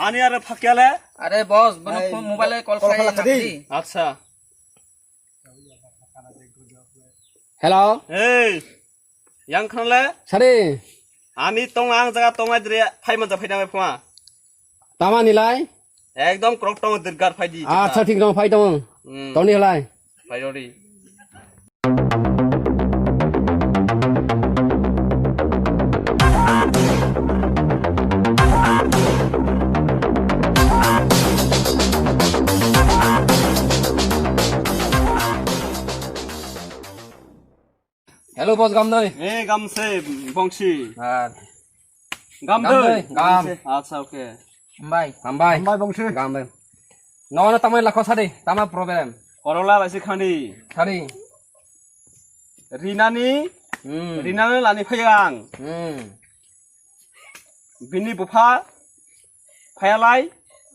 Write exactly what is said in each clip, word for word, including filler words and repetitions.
Ani aro phakyale? Are boss, bono Ai, phone, mobile call call khlai khlai nang di. Di. Acha. Hello. Hey. Yang khanle? Sari. Ani tong ang jaga tong ai dre phai manja phai dang phuma. Tama nilai? Ekdom krok tong dirgar phai di. Acha thik dong phai dong. Hmm. Toni halai. Phai rori. Hello, boss, gam doi. Eh, gam se, bongsi. Ah. Gam doi. Gam doi, gam. Acha, okay. Hambai. Hambai. Hambai, bongsi. Gam doi. No, no, tamai lakho sadi, tama problem. Korola laisi khani. Sadi. Rinani, Hmm. Rinani lani phayang. Hmm. Bini bupha, phayalai,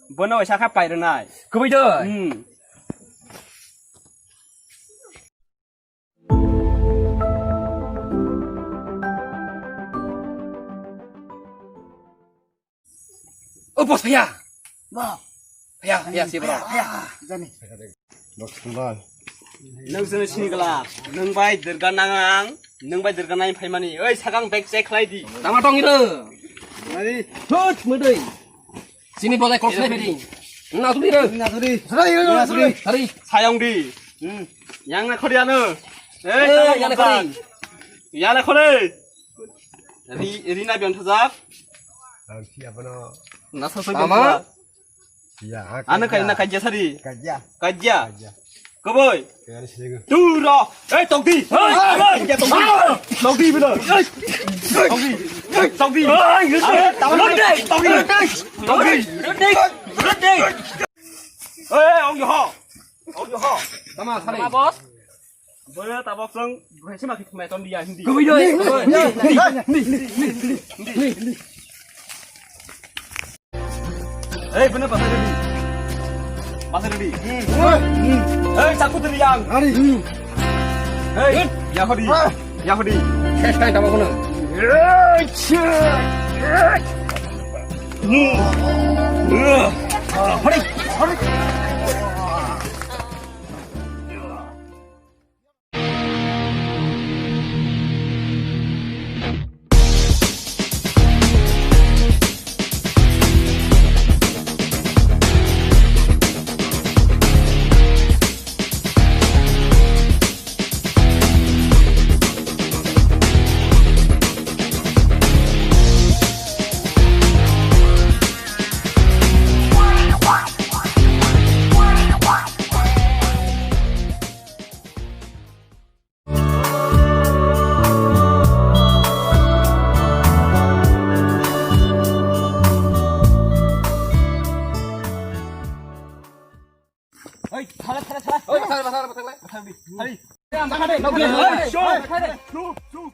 bono waisa kha pairinai. Kubui doi. Hmm. O boss, phaya. Ba. Phaya, phaya, si bro. Phaya, phaya. Jani. Boss, bye. Nang sini sini kala. Nang bai derga nang ang. Nang bai derga nang phai mani. Oi, sakang bag check khlai di. Tama tong iro. Mari. Thut, mudui. Sini bolai kok sai phedi. Na suri ro. Na suri. Sari, sari. Sari. Sayong di. Hmm. Yang na khori ano. Eh, yang na khori. Yang na khori. Ri, Rina biang thajak. Ang siapa no? Na sa sa. Tama? Iya, ha, Ano kajia. Kai na kajia sari. Kajia. Kajia. Kajia. Koboi. Kaya ni sini. Turo. Eh, tokdi. Hey, hey, ya tokdi. Tokdi bilo. Tokdi. Tokdi. Hey, tama tokdi. Tokdi. Eh, ong yo ho. Ong yo ho. Tama sari. Tama boss. Boya tabok song, bukan sih makin kemai ton dia hindi. Kau ini. Hei, bener pasal ready. Pasal ready. Hei, takut tadi yang. Hari. Hei, Yahudi. Yahudi. Next time, tama kono. Hari. Hari. Oi, thala, thala, thala. Oi, thala, thala, thala. Thala, thala. Oi, shoo, shoo.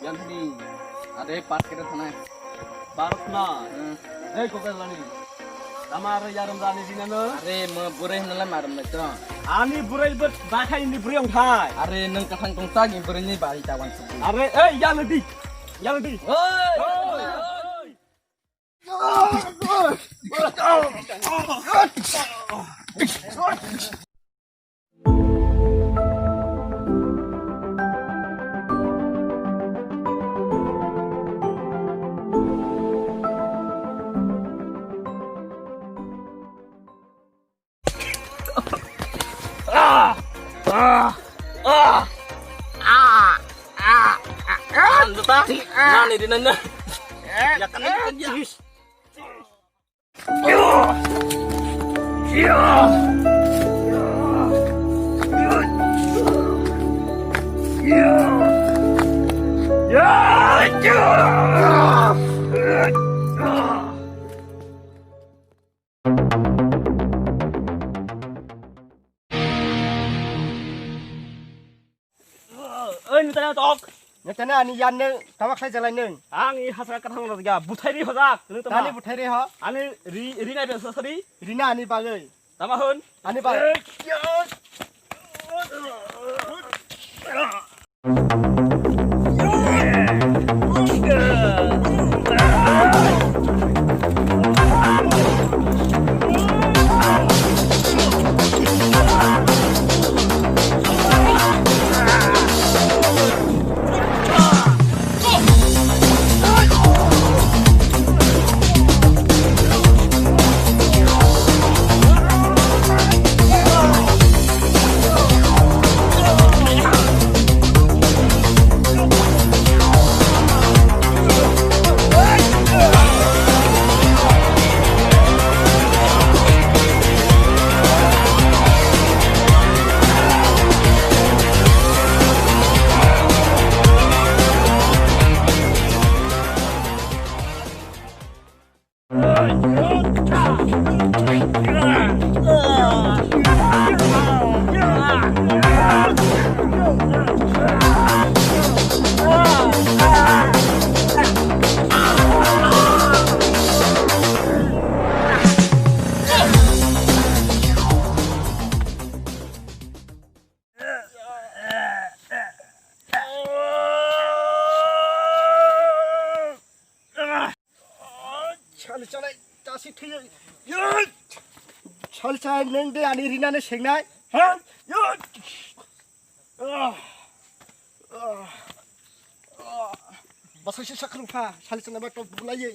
Yang ni, ada part kita sana. Part na. Hmm. Hei, kok lani. Tamar yarum rani jinano. Are, mo burai hnala marum na to. Ani burai bet bakhai ni burai ong thai. Are, nang kathang tong tagi burai ni bari tawan suku. Are, eh, yang di. Yang di. Oi. Oi. Nani di nanya? Ya kan ini kerja. Oi, nutana tok. Nutana ani yan nung, tama khlai jalai nung. Ang i hasra kathang rok ya, buthai ri hojak, nung tama. Tani buthai ri ho? Ani ri, ri nai besa sari. Rina ani bagwi. Tama hun. Ani bagwi. Eh, ya. Oi, oi, oi, oi. Sali chanai, chasi thwi. Yoi! Sali chanai, nwng de ani rinani sengnai. Ha? Yoi! Ah! Ah! Ah! Bwsai se sakhru pha, sali chanai ba tok bulai.